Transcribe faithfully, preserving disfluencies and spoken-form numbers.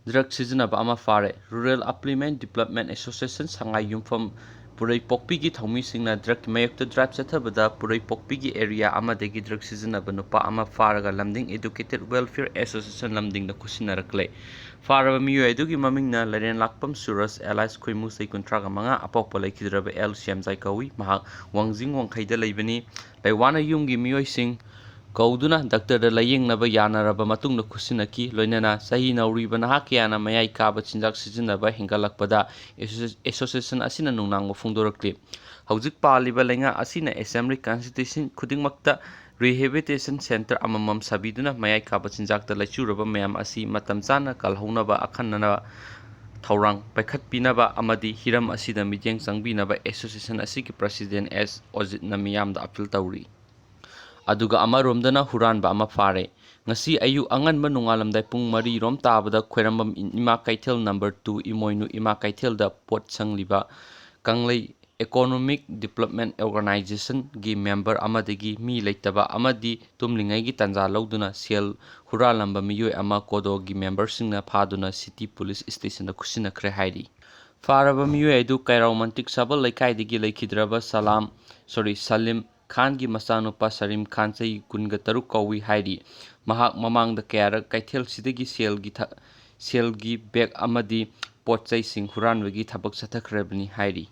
Drug ꯁꯤꯖꯤꯟꯅꯕ ꯑꯃ ꯐꯥꯔꯦ꯫ Rural Affluent Development Association ꯁꯉꯥꯏ ꯌꯨꯝꯐꯝ ꯄꯨꯔꯩꯄꯣꯛꯄꯤꯒꯤ ꯊꯧꯃꯤꯁꯤꯡꯅ ꯗ꯭ꯔꯒꯀꯤ ꯃꯥꯌꯣꯛꯇ ꯗ꯭ꯔꯥꯏꯚ ꯆꯠꯊꯕꯗ ꯄꯨꯔꯩꯄꯣꯛꯄꯤꯒꯤ ꯑꯦꯔꯤꯌꯥ ꯑꯃꯗꯒꯤ ꯗ꯭ꯔꯒ ꯁꯤꯖꯤꯟꯅꯕ ꯅꯨꯄꯥ ꯑꯃ ꯐꯥꯔꯒ ꯂꯝꯗꯤꯡ Educated Welfare Association ꯂꯝꯗꯤꯡꯗ ꯈꯨꯠꯁꯤꯟꯅꯔꯛꯂꯦ꯫ ꯐꯥꯔꯕ ꯃꯤꯑꯣꯏ ꯑꯗꯨꯒꯤ ꯃꯃꯤꯡꯅ ꯂꯩꯔꯦꯟꯂꯥꯛꯄꯝ ꯁꯨꯔꯖ alias ꯈꯣꯏꯃꯨ ꯆꯍꯤ ꯀꯨꯟꯊ꯭ꯔꯥꯒ ꯃꯉꯥ, ꯑꯄꯣꯛꯄ ꯂꯩꯈꯤꯗ꯭ꯔꯕ ꯑꯦꯜ ꯁ꯭ꯌꯥꯝꯖꯥꯏ ꯀꯧꯏ꯫ ꯃꯍꯥꯛ ꯋꯥꯡꯖꯤꯡ ꯋꯥꯡꯈꯩꯗ ꯂꯩꯕꯅꯤ꯫ ꯂꯩꯋꯥꯅ ꯌꯨꯝꯒꯤ ꯃꯤꯑꯣꯏꯁꯤꯡ ꯀꯧꯗꯨꯅ ꯗꯥꯛꯇꯔꯗ ꯂꯥꯌꯦꯡꯅꯕ ꯌꯥꯅꯔꯕ ꯃꯇꯨꯡꯗ ꯈꯨꯠꯁꯤꯟꯅꯈꯤ꯫ ꯂꯣꯏꯅꯅ ꯆꯍꯤ ꯅꯧꯔꯤꯕ ꯅꯍꯥ ꯀꯌꯥꯅ ꯃꯌꯥꯏ ꯀꯥꯕ ꯆꯤꯟꯖꯥꯛ ꯁꯤꯖꯤꯟꯅꯕ ꯍꯦꯟꯒꯠꯂꯛꯄꯗ ꯑꯦꯁꯣꯁꯤ-, ꯑꯦꯁꯣꯁꯤꯌꯦꯁꯟ ꯑꯁꯤꯅ ꯅꯨꯡꯅꯥꯡꯕ ꯐꯣꯡꯗꯣꯔꯛꯂꯤ꯫ ꯍꯧꯖꯤꯛ ꯄꯥꯜꯂꯤꯕ ꯂꯩꯉꯥꯛ ꯑꯁꯤꯅ ꯑꯦꯁꯦꯝꯕ꯭ꯂꯤ ꯀꯟꯁꯇꯤꯇ꯭ꯌꯨꯁꯟ ꯈꯨꯗꯤꯡꯃꯛꯇ ꯔꯤꯍꯦꯕꯤꯂꯤꯇꯦꯁꯟ ꯁꯦꯟꯇꯔ ꯑꯃꯃꯝ ꯁꯥꯕꯤꯗꯨꯅ ꯃꯌꯥꯏ ꯀꯥꯕ ꯆꯤꯟꯖꯥꯛꯇ ꯂꯥꯏꯆꯨꯔꯕ ꯃꯌꯥꯝ ꯑꯁꯤ ꯃꯇꯝ ꯆꯥꯅ ꯀꯜꯍꯧꯅꯕ ꯑꯈꯟꯅꯅ ꯊꯧꯔꯥꯡ ꯄꯥꯏꯈꯠꯄꯤꯅꯕ ꯑꯃꯗꯤ ꯍꯤꯔꯝ ꯑꯁꯤꯗ ꯃꯤꯠꯌꯦꯡ ꯆꯪꯕꯤꯅꯕ ꯑꯦꯁꯣꯁꯤꯌꯦꯁꯟ ꯑꯁꯤꯒꯤ ꯄ꯭ꯔꯁꯤꯗꯦꯟ ꯑꯦꯁ ꯑꯣꯖꯤꯠꯅ ꯃꯤꯌꯥꯝꯗ ꯑꯄꯤꯜ ꯇꯧꯔꯤ꯫ ꯑꯗꯨꯒ ꯑꯃꯔꯣꯝꯗꯅ ꯍꯨꯔꯥꯟꯕ ꯑꯃ ꯐꯥꯔꯦ꯫ ꯉꯁꯤ ꯑꯌꯨꯛ ꯑꯉꯟꯕ ꯅꯣꯡꯉꯥꯜꯂꯝꯗꯥꯏ ꯄꯨꯡ ꯃꯔꯤ ꯔꯣꯝ ꯇꯥꯕꯗ ꯈ꯭ꯋꯥꯏꯔꯝꯕꯝ ꯏꯃꯥ ꯀꯩꯊꯦꯜ ꯅꯝꯕꯔ ꯇꯨ ꯏꯃꯣꯏꯅꯨ ꯏꯃꯥ ꯀꯩꯊꯦꯜꯗ ꯄꯣꯠ ꯁꯪꯂꯤꯕ ꯀꯪꯂꯩ Economic Development Organization ꯒꯤ ꯃꯦꯝꯕꯔ ꯑꯃꯗꯒꯤ ꯃꯤ ꯂꯩꯇꯕ ꯑꯃꯗꯤ ꯇꯨꯝꯂꯤꯉꯩꯒꯤ ꯇꯥꯟꯖꯥ ꯂꯧꯗꯨꯅ ꯁꯦꯜ ꯍꯨꯔꯥꯜꯂꯝꯕ ꯃꯤꯑꯣꯏ ꯑꯃ ꯀꯣꯗꯣꯒꯤ ꯃꯦꯝꯕꯔꯁꯤꯡꯅ ꯐꯥꯗꯨꯅ ꯁꯤꯇꯤ ꯄꯨꯂꯤꯁ ꯁ꯭ꯇꯦꯁꯟꯗ ꯈꯨꯠꯁꯤꯟꯅꯈ꯭ꯔꯦ ꯍꯥꯏꯔꯤ꯫ ꯐꯥꯔꯕ ꯃꯤꯑꯣꯏ ꯑꯗꯨ ꯀꯩꯔꯥꯎ ꯃꯟꯇꯤꯛ ꯁꯥꯕꯜ ꯂꯩꯀꯥꯏꯗꯒꯤ ꯂꯩꯈꯤꯗ꯭ꯔꯕ ꯁꯂꯥꯝ, sorry, ꯁꯂꯤꯝ ꯈꯥꯟꯒꯤ ꯃꯆꯥꯅꯨꯄꯥ ꯁꯔꯤꯝ ꯈꯥꯟ ꯆꯍꯤ ꯀꯨꯟꯒ ꯇꯔꯨꯛ ꯀꯧꯏ ꯍꯥꯏꯔꯤ꯫ ꯃꯍꯥꯛ ꯃꯃꯥꯡꯗ ꯀꯌꯥꯔꯛ ꯀꯩꯊꯦꯜꯁꯤꯗꯒꯤ ꯁꯦꯜꯒꯤ ꯊ-, ꯁꯦꯜꯒꯤ ꯕꯦꯒ ꯑꯃꯗꯤ ꯄꯣꯠ ꯆꯩꯁꯤꯡ ꯍꯨꯔꯥꯟꯕꯒꯤ ꯊꯕꯛ ꯆꯠꯊꯈ꯭ꯔꯕꯅꯤ ꯍꯥꯏꯔꯤ꯫